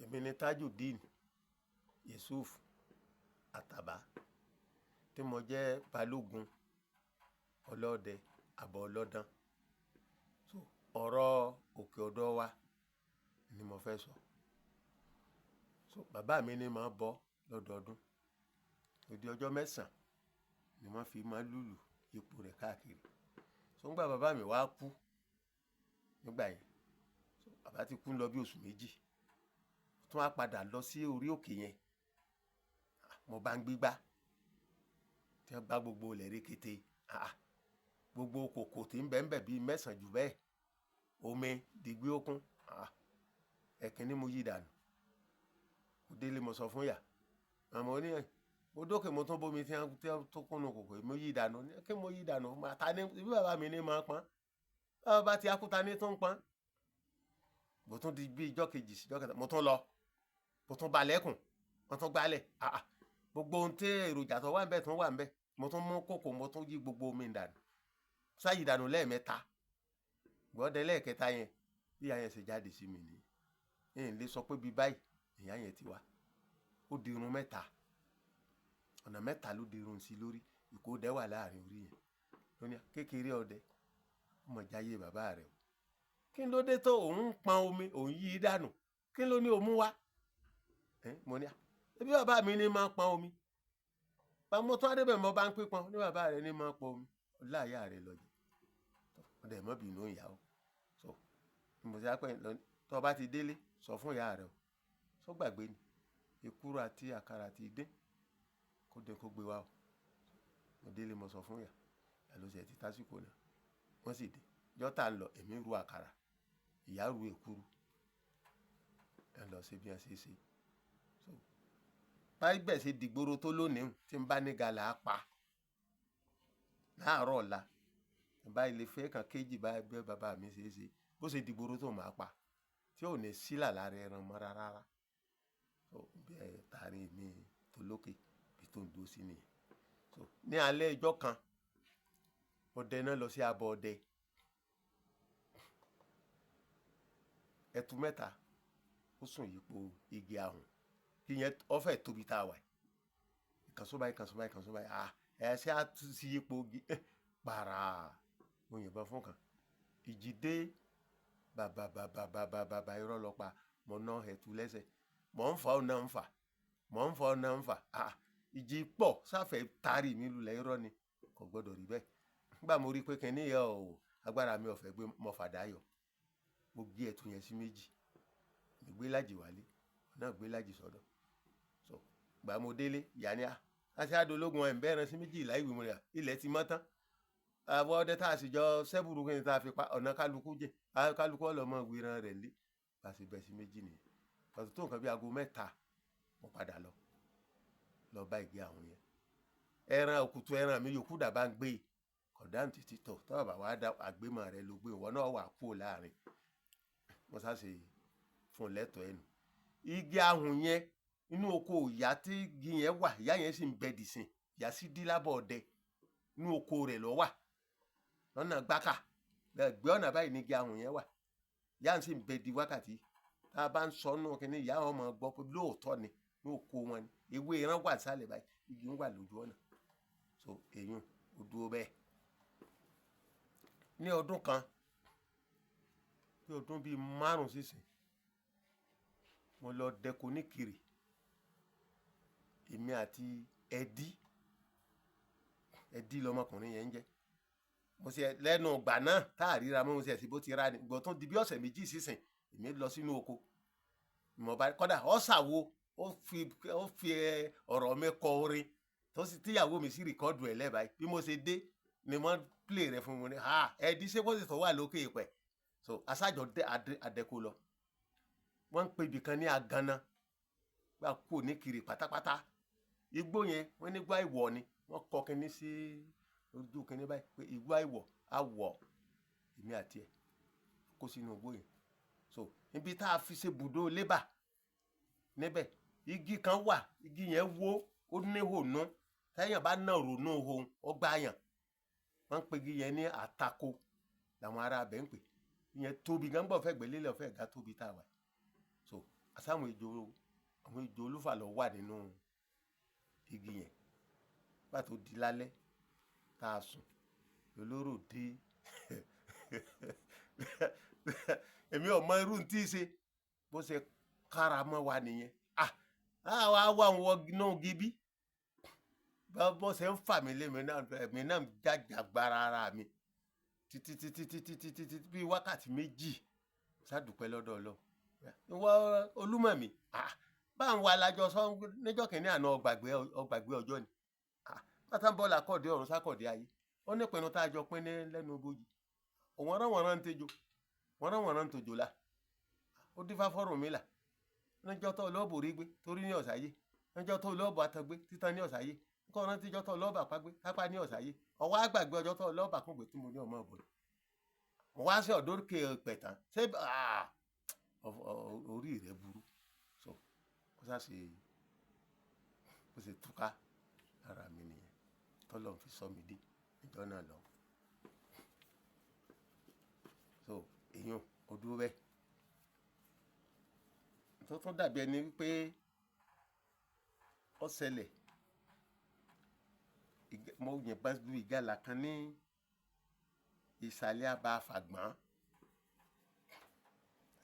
Èmi ni Tajudeen Yusuf Àtàbá, tí mo jẹ́ Balógun ọlọ́dẹ àbọ̀ ọlọ́dàn. So ọ̀rọ̀ òkè ọ̀dọ̀ wa ni mo fẹ́ sọ. So bàbá mi ní máa bọ́ lọ́dọọdún. Odi ọjọ́ mẹ́sàn-án ni wọ́n fi máa lùlù ipò rẹ̀ káàkiri. So nígbà bàbá mi wá kú nígbà yẹn, so bàbá ti kú lọ bí oṣù méjì. Tún wá padà lọ sí orí òkè yẹn. Mo bá ń gbígbá tí wọ́n gbá gbogbo ilẹ̀ rékéte. Àà, gbogbo kòkò tí ń bẹ ń bẹ bí mẹ́sàn-án jù bẹ́ẹ̀. Omi dìgbì ókun. Àà, ẹ̀kínní mo yí dànù. Mo délé, mo sọ fún ìyá. Màmá ní ẹ̀, mo dókè, mo tún bómi tí wọ́n tó kúnnú kòkò, mo yí dànù. Kí mo yí dànù? Ta ni bí bàbá mi ní máa pọ́n? Bàbá bá ti kú, ta ní tó ń pọ́n? Mo tún di bí ijọ́ kejì sí ijọ́ kẹta, mo tún lọ. Mo tún ba lẹ́kùn, mo tún gbálẹ̀. Àà, gbogbo ohun tí èròjà tó wà níbẹ̀ tún wà níbẹ̀. Mo tún mú kòkò, mo tún yí gbogbo omi dànù. Sá yí dànù lẹ́ẹ̀mẹ́ta. Gbọ́dọ̀ lẹ́ẹ̀kẹta yẹn, bí ìyá yẹn ṣe jáde sí mi nìyẹn. N lè sọ pé bí báyìí ìyá yẹn ti wá. Ó di irun mẹ́ta. Ọ̀nà mẹ́ta ló di irun sí lórí. Ìkó dẹ wà láàrin orí yẹn. Ó ní kékeré ọdẹ, ó mọ̀ jáyé bàbá rẹ̀ o. Kí ló dé tó òun ń pọn omi, òun yí dànù? Kí ló ní o mú wá? Mo ní à, ẹbí bàbá mi ní máa pọn omi. Bá mo tún dé bẹ̀, mo bá ń pípọn, ní bàbá rẹ̀ ní máa pọn omi. Ọlá ìyá rẹ̀ lọ jẹ. Ọdẹ má bínú ìyá o. So mo ṣe pé tó bá ti délé, sọ fún ìyá rẹ o. Sọ gbàgbé ni. Èkuru àti àkàrà àti ìdín kó dé kó gbé wá o. Mo délé, mo sọ fún ìyá. Ìyá ló ṣe ti tásìkò náà. Wọ́n sì dé. Ọjọ́ tá ń lọ, èmi ru àkàrà, ìyá ru èkuru. Ẹ lọ ṣe bí wọ́n ṣe ṣe. So báyìí ṣe dìgboro tó lónìí tí ń bá ní gàlà á pa láàárọ̀ ọ̀la. Báyìí lè fẹ́ kan kéjì báyìí bí bàbá mi ṣe ṣe, bó ṣe dìgboro tó máa pa tí ò ní sílà lára ẹran mọ́ rárá. So bí ẹ tààrin mi tó lókè bí tó ń dúró sí nìyẹn. So ní alẹ́ ọjọ́ kan, ọdẹ náà lọ sí abọ́ ọdẹ. Ẹtu mẹ́ta ó sùn yípo igi ahùn. Kí yẹn ó fẹ́ tóbi tá a wà. Ìkànsó báyìí, ìkànsó báyìí, ìkànsó báyìí. À, ẹ ṣé á tú sí yípo igi. Pàrà. Mo yìnbọn fún kan. Ìjì dé. Bàbà bàbà bàbà bàbà irọ́ lọ pa. Mo ná ẹtu lẹ́sẹ̀. Mò ń fà ó náà ń fà. Mò ń fà ó náà ń fà. À, ìjì pọ̀ sáfẹ́ tari mi lulẹ̀, irọ́ ni. Kò gbọdọ̀ rí bẹ́ẹ̀. Nígbà mo rí pé kíní yẹn ò, agbára mi ò fẹ́ gbé, mo fàdá yọ. Mo gé ẹtu yẹn sí méjì. Mo gbé lájì wálé. Náà gbé lájì sọ́dọ̀. So ìgbà mo délé, ìyá ní à, a ṣe àdó ológun ẹ̀ ń bẹ́ran sí méjì láì wí mo ní à, ilẹ̀ ti mọ́ tán. Àwọn ọdẹ tá a sì jọ sẹ́bùrú kí ni tá a fi pa ọ̀nà kálukú jẹ. Kálukú ọlọ́mọ wíran rẹ̀ lé. Bá ṣe bẹ́ sí méjì nìyẹn. Pàtó tó nǹkan bí aago mẹ́ta, mo padà lọ. Lọ bá igi ahùn yẹn. Ẹran òkútu ẹran mi yòókù dà bá ń gbé. Kò dáhùn títí tọ̀. Tọ́ bá wá dá àgbémọ̀ rẹ ló gbé, ìwọ náà wà kúrò láàrin. Mo sá ṣe fún lẹ́tọ̀ọ́ ẹnu. Igi ahùn yẹn inú oko ìyá tí igi yẹn wà, ìyá yẹn sì ń bẹ dìsìn. Ìyá sì dí lábọ̀ ọdẹ. Inú oko rẹ̀ ló wà. Lọ́nà gbáka. Ẹgbẹ́ ọ̀nà báyìí ni igi ahùn yẹn wà. Ìyá sì ń bẹ di wákàtí. Tá a bá ń sọ nínú kíní, ìyá wọn máa gbọ́ pé lóòótọ́ ni inú oko wọn ni. Ewé ẹran wà sálẹ̀ báyìí, igi ń wà lójú ọ̀nà. So èyún ó dúró bẹ́ẹ̀. Ní ọdún kan, bí ọdún bí márùn-ún sísìn, mo lọ dẹko ní Ìkirè. Èmi àti Ẹdí. Ẹdí lọmọkùnrin yẹn ń jẹ́. Mo ṣe lẹ́nu ìgbà náà tá a ríra mọ́, mo ṣe ẹ̀sìn bó ti rà ní. Ìgbà tó di bí ọ̀sẹ̀ méjì sísìn, èmi lọ sínú oko. Mo bá kọ́dà ó ṣàwo, ó fi ọ̀rọ̀ mi kọ orin tó sì tíyàwó mi sì record ẹ̀ lẹ́ẹ̀ báyìí. Bí mo ṣe dé ni wọ́n play rẹ̀ fún mi ní, "Ha, Ẹdí ṣé kó sì tó wà lókè ìpẹ́." So aṣájọ dé adẹ́kó lọ. Wọ́n ń pe ibì kan ní Agana. Gbà kúrò ní Ìkirè pátápátá. Igbó yẹn wọ́n ní igbó àìwọ̀ ni. Wọ́n kọ kíní sí ojú kíní báyìí pé igbó àìwọ̀ á wọ̀. Èmi àti ẹ̀ kó sínú igbó yẹn. So ibi tá a fi ṣe ibùdó lébà níbẹ̀, igi kan wà, igi yẹn wó, ó ní hònú. Tẹ́yàn bá nà ronú ohun, ó gbá yàn. Wọ́n ń pe igi yẹn ní àtakò làwọn ará abẹ́ ń pè. Ìyẹn tóbi gan gbọ́ fẹ́ gbélé lọ fẹ́ ga tóbi tá a wà. So Àsáwọn ejò, àwọn ejò olúfà lọ wà nínú igi yẹn. Bá tó di lálẹ́ tá a sùn, lolóró dé. Èmi ò mọ irú tí í ṣe, bó ṣe kára mọ́ wa nìyẹn. Ah, àwa wà wọ náà gibí bó ṣe ń fà mí lémi náà, èmi náà jàjàgbara ara mi títí títí títí títí títí bíi wákàtí 2. Ṣàdùpẹ́ lọ́dọ̀ Ọlọ́run. Ìwọ olúmọ̀mí, ah, bá ń wa alájọ sọ níjọ́ kìíní àná, ọgbàgbé ọgbàgbé ọjọ́ ni. Ah, bàtà ń bọ̀ làkọ̀dé ọ̀run sákọ̀dé ayé, ó ní ìpinnu tá a jọ pín ní lẹ́nu bójì. Òun rán wọn rán ń tejò, wọn rán wọn rán ń tòjò la. Ó dífá fọ́rùn mi là níjọ́ tó lọ́ọ̀bù rí gbé torí ní ọ̀sáyé, níjọ́ tó lọ́ọ̀bù àtàgbé títan ní ọ̀sáyé, nǹkan rántí ìjọ́ tó lọ́ọ̀bù àpagbé tápá ní ọ̀sáyé, ọwọ́ àgbàgbé ọjọ́ tó lọ́ọ̀bù àkùngbé tí mo ní ọmọ ọ̀bọ̀. Mo wá sí ọ̀dọ́ kè pẹ̀tàn ṣé orí rẹ̀ burú. So ó sá ṣe bó ṣe túká lára mi nìyẹn, tọ́lọ́ fi sọ mi dé ìjọ náà lọ. So èèyàn ò dúró bẹ́ẹ̀. Tó tún dàbí ẹni wípé ó ṣẹlẹ̀, mo yìnbọn lu ìgalà kan ní ìsàlẹ̀ àbá Fàgbọ́n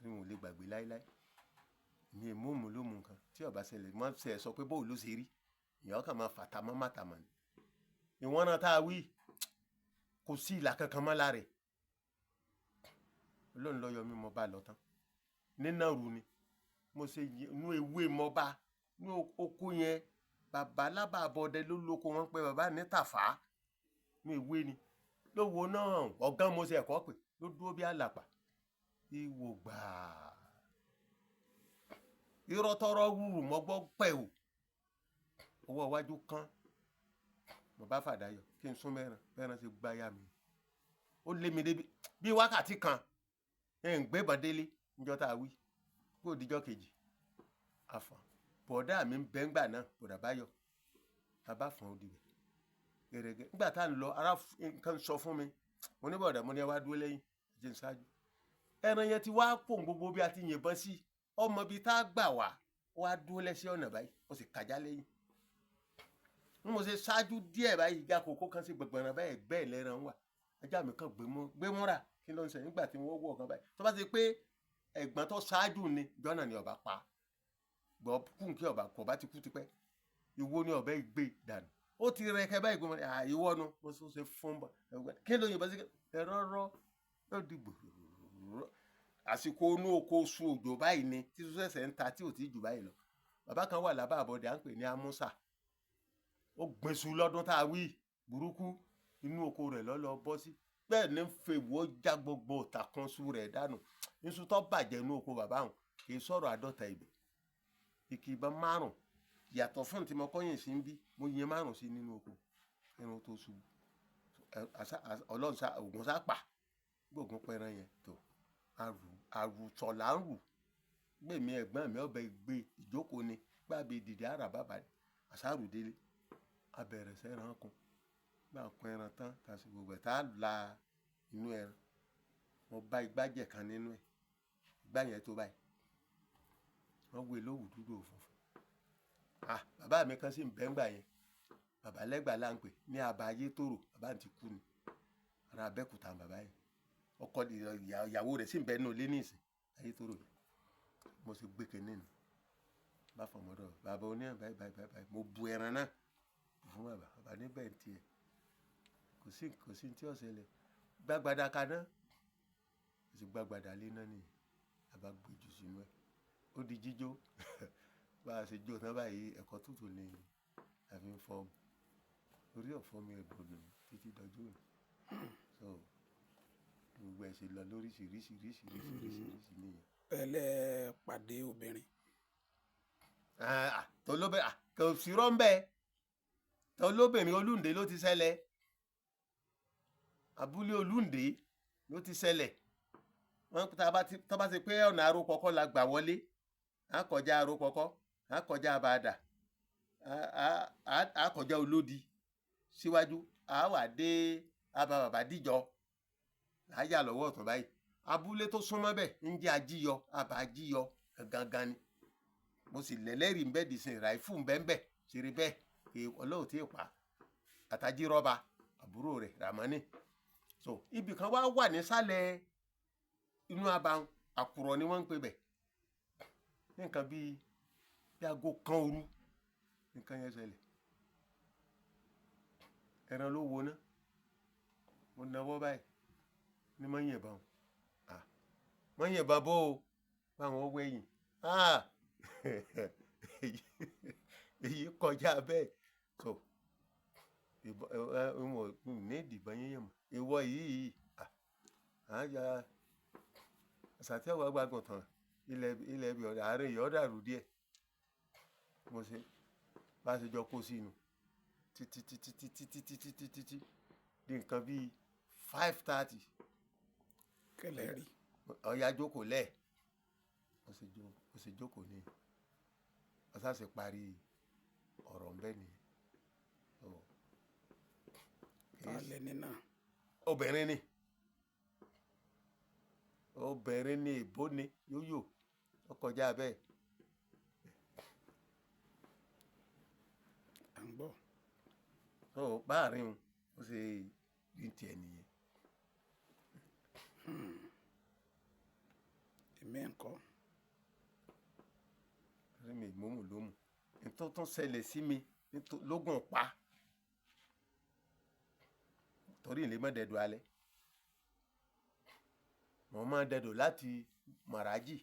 ní mo lè gbàgbé láéláé. Mi ò mú òmù ló mú nǹkan tí ó bá ṣẹlẹ̀ mọ́ ṣe sọ pé bóun ló ṣe rí, èèyàn kàn máa fàtà mọ́ màtàmọ́ ni. Ìwọ́n náà tá a wí kò sí ìlà kankan mọ́ lára ẹ̀. Ọlọ́run ló yọ mí, mo bá lọ tán nínà rú ni mo ṣe inú ewé mo bá ní oko yẹn. Bàbá alábàbọ̀dẹ ló lóko wọn pé bàbá ní Tàfá ní ewé ni lówó náà. Ọ̀gán mo ṣe ẹ̀kọ́ pé ló dúró bí àlàpà ìwò gbàá irọ́ tọrọ wúrù mọ́ gbọ́ pẹ̀ o. Owó iwájú kan mo bá fàdá yọ kí n sún mẹ́ran mẹ́ran ṣe gbáyà mi, ó lé mi débi bí wákàtí kan ẹ̀ ń gbébọn délé níjọ́ tá a wí kó o dijọ́ kejì. Àfọ̀n bọ̀dá mi ń bẹ́ ńgbà náà, bọ̀dá báyọ̀ bàbá fọ̀n ó dibẹ̀ gẹ̀rẹ́gẹ́. Nígbà tá à ń lọ, ara nǹkan sọ fún mi, mo ní bọ̀dá, mo ní ẹ wá dúró lẹ́yìn ẹ jẹ́ n ṣáájú. Ẹran yẹn ti wá pò gbogbo bí a ti yìnbọn sí ọmọ bíi tá a gbà wá, wá dúró lẹ́sẹ̀ ọ̀nà báyìí, ó sì kájá lẹ́yìn. N mo ṣe ṣáájú díẹ̀ báyìí, ìjà kòkó kan sí gbọ̀ngbọ̀nràn báyìí, bẹ́ẹ̀ lẹ́ran wà. Ajá mi kàn gbé múra kí ló ń ṣe nígbà tí wọ́n wọ̀ kan báyìí, tó bá ti pé ẹ̀gbọ́n tó ṣáájú ni jọ́nà ni ọba pa gbọ́ kún kí ọba kò bá ti kú tipẹ́. Ìwo ni ọbẹ̀ gbé dànù, ó ti rẹkẹ báyìí gbọmọ ìwọ nu mo tún ṣe fún bọ kí ló yìnbọn sí ẹ̀rọ rọ yóò di gbòòrò. Àsìkò inú oko oṣù òjò báyìí ni tí sẹsẹ ń ta tí ò tí jù báyìí lọ. Bàbá kan wà lábà àbọ̀dẹ, à ń pè ní Amúsà. Ó gbèsù lọ́dún tá a wí burúkú, inú oko rẹ̀ lọ́lọ́ bọ́ sí bẹ́ẹ̀ ní fèwọ́ já gbogbo ìtàkùnṣu rẹ̀ dànù. Iṣu tó bàjẹ́ inú oko bàbá òun kì í sọ̀rọ̀ 50 ibẹ̀, ìkì ìbọn 5 yàtọ̀ fún tí mo kọ́yìn sí ń bí mo yin 5 sí nínú oko ẹran tó ṣubú. Ọlọ́run sá ògùn sá pa gbóògùn pẹran yẹn tó àrùtọ̀ là ń rù gbèmí. Ẹ̀gbọ́n mi ọbẹ̀ gbé ìjókòó ni gbàbí dìde àrà bàbà àṣàrù délé abẹ̀rẹ̀ sẹ́ran kun gbà kun ẹran tán tá a sì gbogbo ẹ̀ tá a la inú ẹran. Mo bá igbájẹ̀ kan nínú ẹ̀, igbá yẹn tó báyìí, wọ́n wé lówù dúdú òfunfun. Ah, bàbá mi kan sì ń bẹ́ ńgbà yẹn, bàbá lẹ́gbàá là ń pè ní àbá ayétòrò. Bàbá ti kú ni, ará Abẹ́òkúta bàbá yẹn. Ọkọ ìyàwó rẹ̀ sì ń bẹ nínú ilé ní ìsìn ayétòrò yẹn. Mo sì gbé kinní nù bá fọmọdọ bàbá oníyàn báyìí báyìí báyìí. Mo bu ẹran náà fún bàbá, bàbá níbẹ̀ ń tiẹ̀ kò sí tí ó ṣẹlẹ̀. Gbàgbàdà kaná, kò sí gbàgbàdà lé náà nìyẹn. Bàbá gbé jù sínú ẹ̀, ó di jíjó. Bá a ṣe jó tán báyìí, ẹ̀kọ́ tútù ni a fi ń fọ́ orí ọ̀fọ́ mi ẹ̀dùn títí dọjú òní. So gbogbo ẹ̀ ṣe lọ lóríṣiríṣiríṣiríṣiríṣi nìyẹn. Tẹ́lẹ̀ pàdé obìnrin. Tolóbìnrin kò sí rọ́ńbẹ́. Tolóbìnrin Olúndé ló ti ṣẹlẹ̀, abúlé Olúndé ló ti ṣẹlẹ̀. Wọ́n tá bá ti pé ọ̀nà Arókọ̀kọ́ la gbà wọlé, á kọjá Arókọ̀kọ́, á kọjá Àbàdà, á kọjá Olódi síwájú, á wà dé àbá bàbá díjọ láyà lọ́wọ́ ọ̀tún báyìí. Abúlé tó súnmọ́ bẹ̀ ń jẹ́ Ajíyọ, àbá Ajíyọ gangan ni. Mo sì lẹ́lẹ́rìí ń bẹ́ dìsìn ràìfù ń bẹ́ ń bẹ́ ṣeré bẹ́ẹ̀ kí Ọlọ́run tí ì pa àtàjírọ́ba àbúrò rẹ̀ Ràmọ́nì. So ibì kan wá wà nísàlẹ̀ inú abàun, Àkùrọ̀ ni wọ́n ń pè bẹ̀. Ní nǹkan bíi aago 1 òru nǹkan yẹn ṣẹlẹ̀. Ẹran ló wo ná. Mo nawọ́ báyìí ní mọ́ yìnbọn. À, mọ́ yìnbọn bó o, báwọn wẹ̀yìn. Ah! Èyí kọjá bẹ́ẹ̀. So ìbọn ẹ ẹ n ò ní ìdìbọn yínyìn mọ́. Ìwọ yìí, à, à ń ya àṣà tí ọ̀wá gbàgùn tán ilẹ̀ ilẹ̀ ibi ọ̀dà àárín yìí ó dàrú díẹ̀. Mo ṣe bá ṣe jọ kó sínú títí títí títí títí títí títí di nǹkan bíi 5:30. Kẹ̀lẹ́ rí. Ọ̀ya jókòó lẹ̀. Mo ṣe jókòó ní. Mo sá ṣe parí ọ̀rọ̀ ń bẹ ni. So, Ta lẹni náà? Obìnrin ni. Obìnrin ni, èbó ni, yóyò. Ó kọjá bẹ́ẹ̀. À ń gbọ́. So báàrin un, ó ṣe rí ti ẹ nìyẹn. Èmi ń kọ́. Torí mi ìmúmu ló mú. N tó tún ṣẹlẹ̀ sí mi lógún pa. Torí ìlé mọ́ dẹ̀dọ̀ alẹ́. Mo máa ń dẹ̀dọ̀ láti Màrájì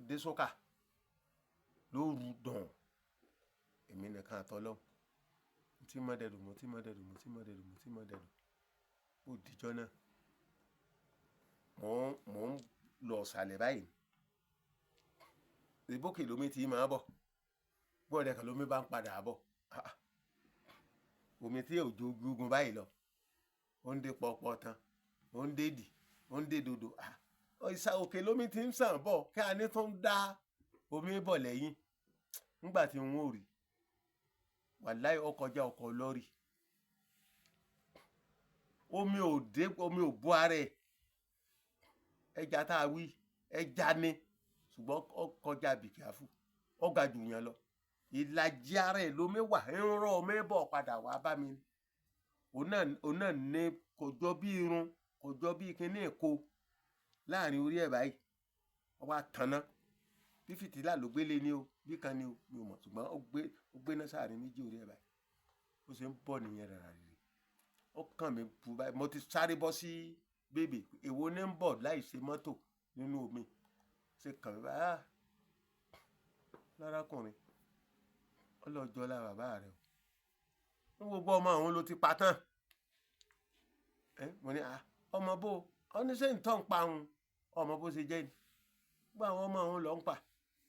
dé Sókà lóru dàn. Èmi nìkan àtọlọ́hun. Mo ti mọ́ dẹ̀dọ̀, mo ti mọ́ dẹ̀dọ̀, mo ti mọ́ dẹ̀dọ̀, mo ti mọ́ dẹ̀dọ̀. Ó di ọjọ́ náà. Mò ń lọ sàlẹ̀ báyìí. Ìbókè lómi tí máa bọ̀. Bọ́ọ̀dẹ kan lómi bá ń padà bọ̀. Ah, ah. Omi tí ò ju ojúgun báyìí lọ. Ó ń dé pọpọ tán, ó ń dé dì, ó ń dé dodo. Ah, ìsà òkè lómi tí ń sàn bọ̀ kí a ní tó ń dá omi bọ̀ lẹ́yìn. Nígbà tí n ó rí, wàláì ó kọjá ọkọ̀ lọ́rì. Omi ò dé, omi ò bó ara ẹ̀. Ẹja tá a wí, ẹja ni, ṣùgbọ́n ó kọjá bìkíáfù, ó ga jù yẹn lọ. Ìlàjì ara ẹ̀ lómi wà, ń rọ́ omi bọ̀ padà wá bá mi. Òun náà ní kò jọ bí irun, kò jọ bí kíní èkó láàrin orí ẹ̀ báyìí. Ó wá taná. Bí fìtílà ló gbélé ni o, bí kan ni o, mi ò mọ̀, ṣùgbọ́n ó gbé náà sáàrin méjì orí ẹ̀ báyìí. Ó ṣe ń bọ̀ nìyẹn rárá rere. Ó kàn mí bu báyìí. Mo ti sáré bọ́ sí bèbè. Èwo ni ń bọ̀ láì ṣe mọ́tò nínú omi. Ṣe kàn mí báyìí. Ah! Lárákùnrin, ó lọ jọlá bàbá rẹ o. Ní gbogbo ọmọ òun ló ti pa tán. Ẹ, mo ní, à, ọmọ bó? Ó ní ṣé ń tọ́ ń pa òun? Ọmọ bó ṣe jẹ́ ni. Gbogbo àwọn ọmọ òun lọ ń pa.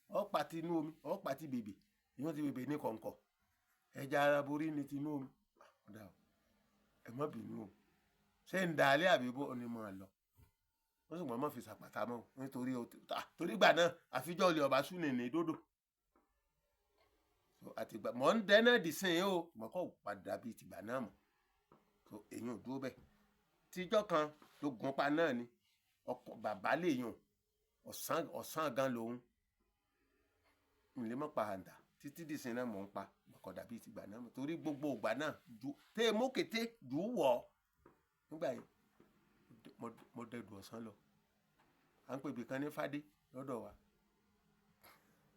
Ó pa ti inú omi, ó pa ti bèbè. Ìyẹn ti bèbè ní kọ̀ǹkọ̀. Ẹja ara borí ni ti inú omi. Ah, ó dà o. Ẹ má bínú o. Ṣé ń da alẹ́ àbí bó ni mo lọ? Ó sì gbọ́n má fi sàpàtà mọ́ o, nítorí o ti, ah, torí ìgbà náà àfijọ́ olè ọba sún ní dódò. So àti ìgbà mò ń dẹ́ náà dì sí yín o, mò kọ́ padà bí tìgbà náà mọ̀. So èyí ò dúró bẹ́ẹ̀. Tíjọ́ kan ló gun pa náà ni. Ọkọ bàbá lè yùn. Ọ̀sán, ọ̀sán gan lòun. N lè má pa àǹtà. Títí dì sí náà mò ń pa. Mò kọ́ dàbí tìgbà náà mọ̀. Torí gbogbo ìgbà náà ju té mú kété jù ú wọ̀. Nígbà yìí mo dẹ̀dù ọ̀sán lọ. À ń pè ibì kan ní Fádé lọ́dọ̀ wa.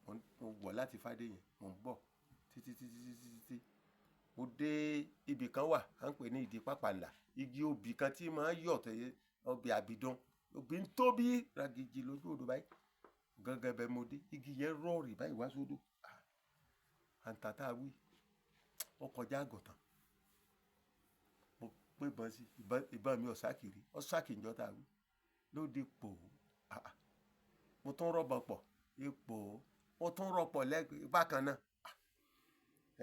Mo wọ̀ láti Fádé yẹn, mò ń bọ̀ títí títí títí títí. Mo dé ibì kan wà, à ń pè ní Ìdí Pàpàlà. Igi obì kan tí máa ń yọ̀ tẹ́yẹ, obì àbìdún. Obì ń tóbi ragiji lójú odò báyìí. Gangan bẹ́ẹ̀ mo dé. Igi yẹn rọ̀rì báyìí wá sódò. Ah! Àǹtà tá a wí, ó kọjá àgùntàn. Mo gbé ìbọn sí, ìbọn mi ò sá kiri, ó sá kiri ńjọ́ tá a wí. Lóde pò ó. Ah! Ah! Mo tún rọ̀bọ̀ pọ̀, ipò ó. Mo tún rọ̀pọ̀ lẹ́gbẹ̀ẹ́ bákan náà. Ah!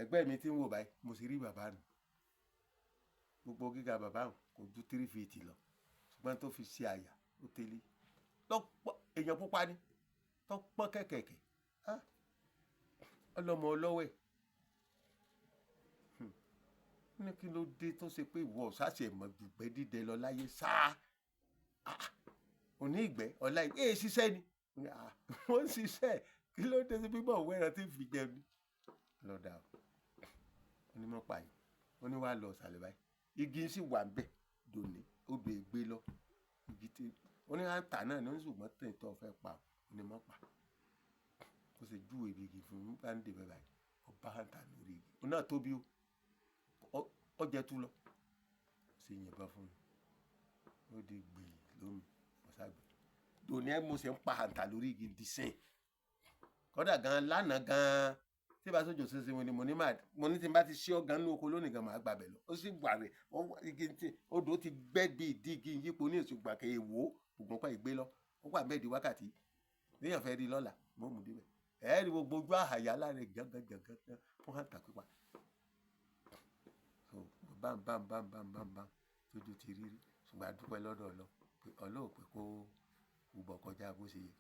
Ẹgbẹ́ mi tí ń wò báyìí, mo sì rí bàbá nù. Gbogbo gíga bàbá òun kò ju 3 feet lọ. Ṣùgbọ́n tó fi ṣe àyà, ó tẹ́lẹ̀. Lọ́pọ̀ èèyàn pupa ni. Tọ́pọ̀ kẹ̀kẹ̀kẹ̀. Ah! Ọlọ́mọ ọlọ́wẹ̀. Ní kí ló dé tó ṣe pé ìwọ ọ̀sá ṣe mọ̀ ju ìgbẹ́ dídẹ lọ láyé sáá. Ah! Òní ìgbẹ́, ọ̀la ìgbẹ́, èé ṣiṣẹ́ ni. Mo ní, ah, wọ́n ń ṣiṣẹ́. Kí ló dé sí bíbọ̀ wẹ́ran tí ń fi jẹun ni? Lọ́dà o. Ó ní mọ́ pààyàn. Ó ní wàá lọ ọ̀sàlẹ̀ báyìí. Igi sì wà ń bẹ̀ dòní. Odò ègbé lọ. Igi tí ó ní àǹtà náà ní, ó ní ṣùgbọ́n tẹ̀ tó fẹ́ pa ó ní mọ́ pa. Ó sì júwe ibi igi fún mi bá ń dè bẹ́ẹ̀ báyìí. Ó bá àǹtà lórí igi. Ó náà tóbi o. Ó jẹ tú lọ. Ó sì yìnbọn fún mi. Ó di gbìyì lómi. Mo ságbé. Dòní ẹ mo sì ń pa àǹtà lórí igi di sìn. Kódà gan lánàá gan tí bá sójò ṣinṣin mo ní mo ní máa mo ní tí n bá ti ṣí ọ gan ní oko lónìí gan máa gbàbẹ̀ lọ. Ó sì wà rẹ̀ igi tí odò ti gbẹ́ bí ìdí igi yípo ní èso gbà kẹ́ èèwọ̀ ògùn pa ìgbé lọ. Ó wà bẹ́ẹ̀ di wákàtí. Léèyàn fẹ́ rí lọ́la, mo mú débẹ̀. Ẹ rí gbogbo ojú àhàyà lára gangan gangan fún àǹtà pípa. So bam bam bam bam bam bam tójú ti rí rí. Ṣùgbọ́n a dúpẹ́ lọ́dọ̀ Ọlọ́run pé Ọlọ́run ò pé kó hùbọ̀ kọjá bó ṣe yẹ.